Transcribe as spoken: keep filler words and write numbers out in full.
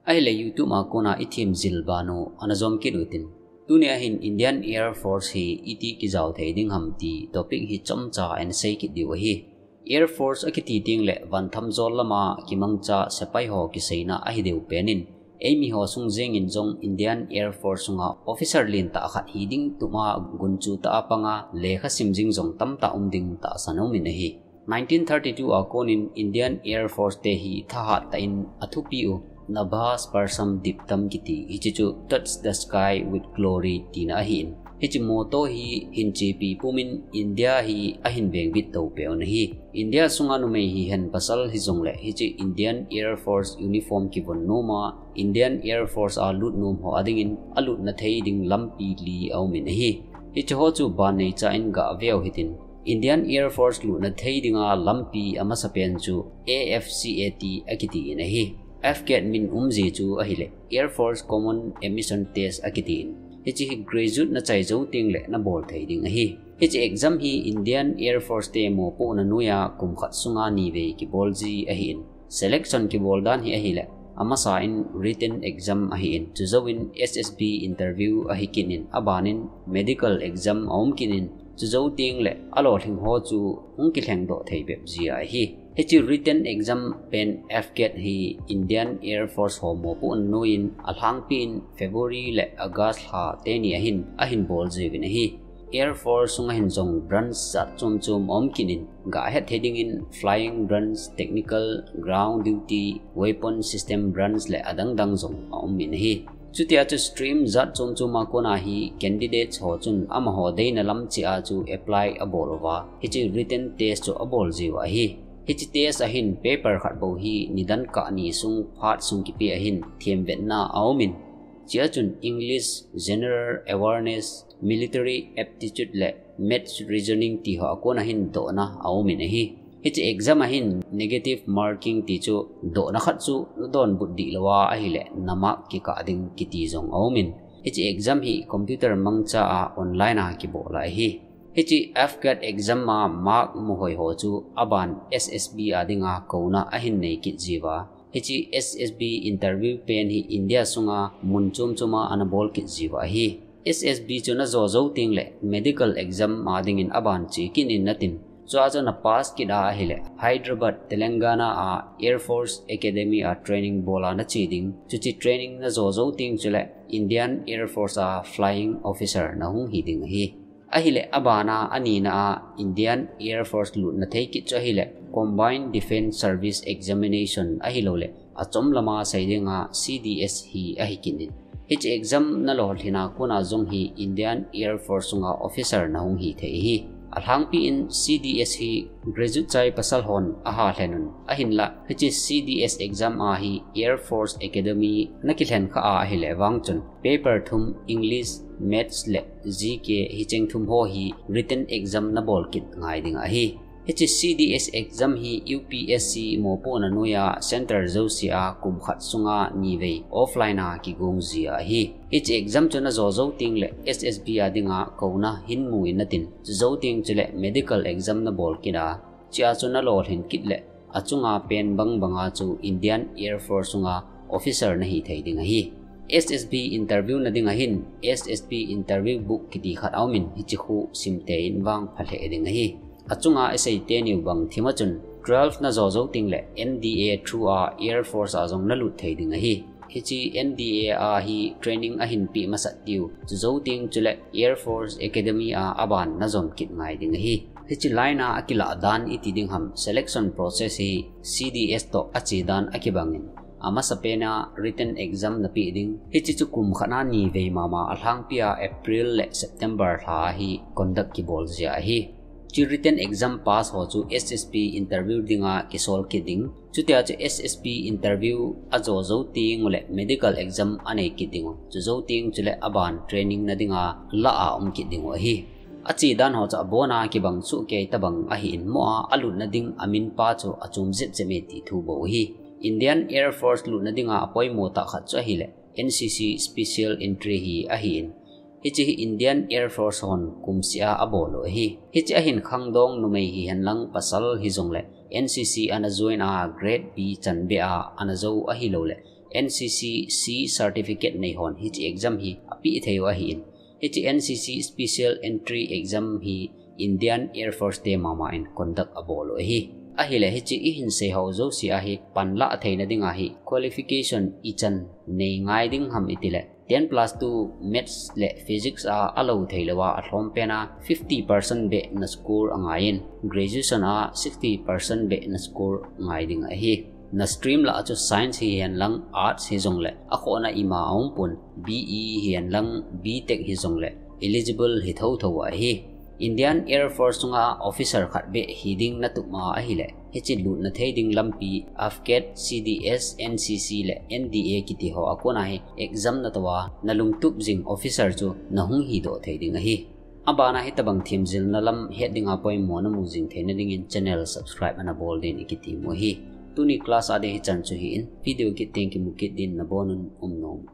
Ahile YouTube a kona i themjil banu ana jom kit utin. Tuni ahin Indian Air Force hi iti kijao thei ding ham ti topic hi chomcha ana sei kit diu ahi. Air Force akiti teng le vantham jol lama kimangcha sepai ho kiseina ahi deu penin, eimi ho sung jengin jong Indian Air Force sunga officer lentah khat hi ding tuma gunchu tah a panga lekha sim jing jong tamtah um ding tahsan aumin ahi. Nineteen thirty-two a konin Indian Air Force te hi thahat tah in athupi u Nabha Sparsham Deeptam kiti, hiche chu Touch the Sky with Glory tina ahin. Hiche motto hi hin chepi pumin India hi ahin vengbit to peh un ahi. India sunga numei hihen pasal hijongle hiche Indian Air Force uniform kivon noma Indian Air Force a lut nom ho adingin alutna thei ding lampi li aumin ahi. Hiche ho chu ban neicha in gah veu hitin. Indian Air Force lutna thei dinga lampi amasapen chu A F C A T akiti in ahi. F CAT min umji chu ahile Air Force Common Admission Test akiti in. Hiche hi graduate na chai jou teng le na bol thei ding ahi. Hiche exam hi Indian Air Force te mopohna noiya kum khat sunga ni vei kibol ji ahin. Selection kibol dan hi ahile, amasa in written exam ahin, chujouvin S S B interview ahi kit in, abanin medical exam aum kit in, chujou teng le alolhing ho chu hung kilhengdoh thei bep ji ahi. Hiche written exam pen F CAT hi Indian Air Force ho mopohna noiyin alhangpi in February le August lha teni ahin, ahin bol jiuvin ahi. Air Force sunga hin jong branch jat chom chom aum kit in, gah het thei dingin flying branch, technical, ground duty, weapon system branch le adang dang jong aumin ahi. Chutia chu stream jat chom chom a kona hi candidates ho chun amaho deina lam cheh a chu apply abol uva, hiche written test chu abol jiu ahi. Hiche test ahin paper khat bou hi nidan kah ni sung phat sung kipe ahin themvetna aumin. Chea chun English, General Awareness, Military Aptitude le Maths Reasoning ti ho a kona hin dohna aumin ahi. Hiche exam ahin negative marking ti chu dohna khat chu nadonbut dih louva ahile na mark kikah ding kiti jong aumin. Hiche exam hi computer mangcha a online a kibol ahi. Hiche F CAT exam a mark muhoi ho chu aban S S B a dinga kouna ahin nei kit jiuva. Hiche S S B interview pen hi India sunga mun chom chom a ana bol kit jiuva ahi. S S B chu najo jou teng le medical exam a dingin aban che kit in natin. Chua chu na pass kit a ahile Hyderabad, Telangana a Air Force Academy a training bol a nache ding. Chuche training najo jou teng chule Indian Air Force a flying officer nahung hi ding ahi. Ahile abana anina a Indian Air Force lutna thei kit chu ahile Combined Defence Service Examination ahilouleh achom lama sei dinga C D S hi ahi kit in. Hiche exam nalolhin a kona jong hi Indian Air Force sunga officer nahung hi thei ahi. Alhangpi in C D S hi graduate chai pasal hon aha lhen un. Ahinla, hiche C D S exam a hi Air Force Academy nakilhen kha a ahile vang chun paper thum English, Maths le G K hicheng thum ho hi written exam nabol kit ngai ding ahi. Hiche C D S exam hi U P S C mopohna noiya center jouse a kum khat sunga ni vei offline a kigong ji ahi. Hiche exam chu najo jou teng le S S B a dinga kouna hin mu in natin. Chujou teng chule medical exam nabol kit a, chea chu nalolhin kit le achunga pen bang banga chu Indian Air Force sunga officer nahi thei ding ahi. S S B interview na ding ahin, S S B interview book kiti khat aumin hiche khu simte in vang phalheh ding ahi. Achunga isei teniu bang thima chun twelve najo jou teng le N D A through a Air Force a jong nalut thei ding ahi. Hiche N D A a hi training ahin pe masat diu, chujou teng chule Air Force Academy a aban najom kit ngai ding ahi. Hiche line a akilah dan iti ding ham, selection process hi C D S toh ache dan akibangin. Amasapen a written exam napeh ding. Hiche chu kum khat a ni vei mama alhangpi a April le September lha hi conduct kibol jia ahi. Hiche written exam pass ho chu S S B interview dinga kisol kit ding. Chutia chu S S B interview ajo jou teng ule medical exam anei kit ding u. Chujou teng chule aban training na dinga la a um kit ding u ahi. Ache dan ho chu abona kibang chu kei tabang ahin mo a alutna ding amin pa chu achom jep jep e ti thu bou ahi. Indian Air Force lutna dinga apoimo tah khat chu ahile N C C Special Entry hi ahin. Hiche hi Indian Air Force hon kumseh a abol u ahi. Hiche ahin khangdong numei hihen lang pasal hijongle N C C ana join a grade B chanbeh a ana jou ahilouleh N C C C certificate nei hon hiche exam hi apeh thei u ahin. Hiche N C C Special Entry Exam hi Indian Air Force te mama in conduct abol u ahi. Ahile hiche ihin sei ho jouse a hi panla theina dinga hi qualification ichan nei ngai ding ham itile ten plus two Maths le Physics a alou thei lou a alhom pen a fifty percent beh na score angaiyin, Graduation a sixty percent beh na score ngai ding ahi. Na stream lah a chu Science hihen lang, Arts hijongle akhohna ima aumpon, B E hihen lang, B Tech hijongle eligible hi thotho ahi. Indian Air Force sunga officer khat beh hi ding na tup ma ahile, hiche lutna thei ding lampi AFCAT, C D S, N C C le N D A kiti ho a kona hi exam na toh a na lungtup jing officer chu na hung hidoh thei ding ahi. Abana hitabang themjilna lam het dinga poimo na mu jing theina dingin channel subscribe ana bol din ikiti mu ahi. Tuni class a ding hichan chu hin, video kit teng kimu kit din nabonun umnom.